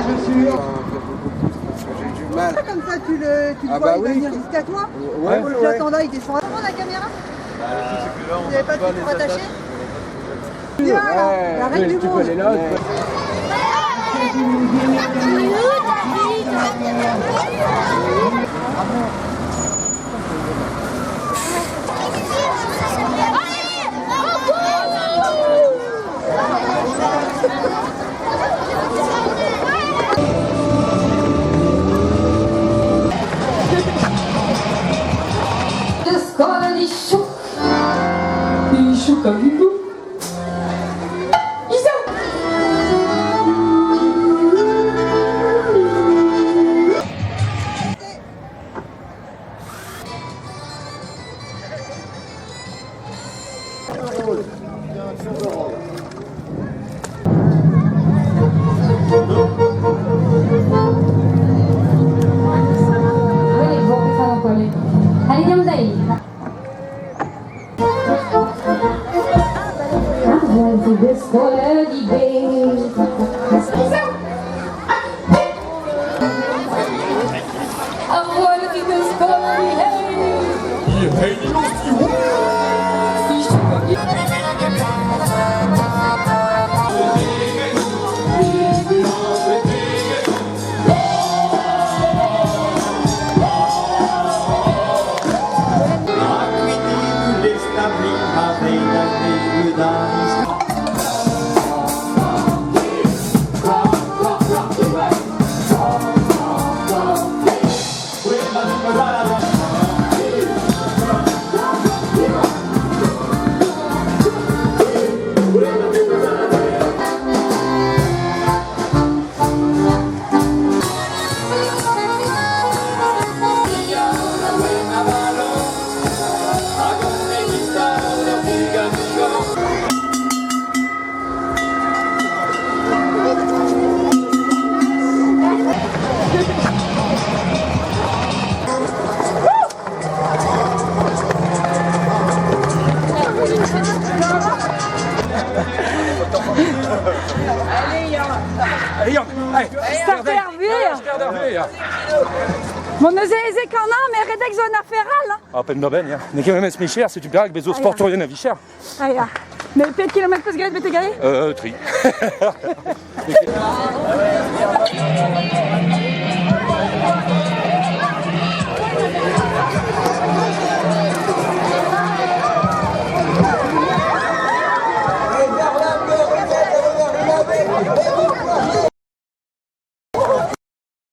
chaussures. J'ai du mal. Comme ça, tu le Ah vois, bah il va oui. venir jusqu'à toi. Ouais, Tu ouais. l'attends là, il descend. Comment la caméra? Vous n'avez pas de truc pour attacher? Viens là, la reine du Tu peux monde. aller là. Allez, Yann, allez. Starter vir. Mon neuze eze kanan, me redek zo an aferal. Hein. Ah, peine d'aubaine, ya. N'eo ket memes micher, setu perak bezo sportourien a vicher. Ah ya. Mais pet kilomètre peus graet bete gare? Tri.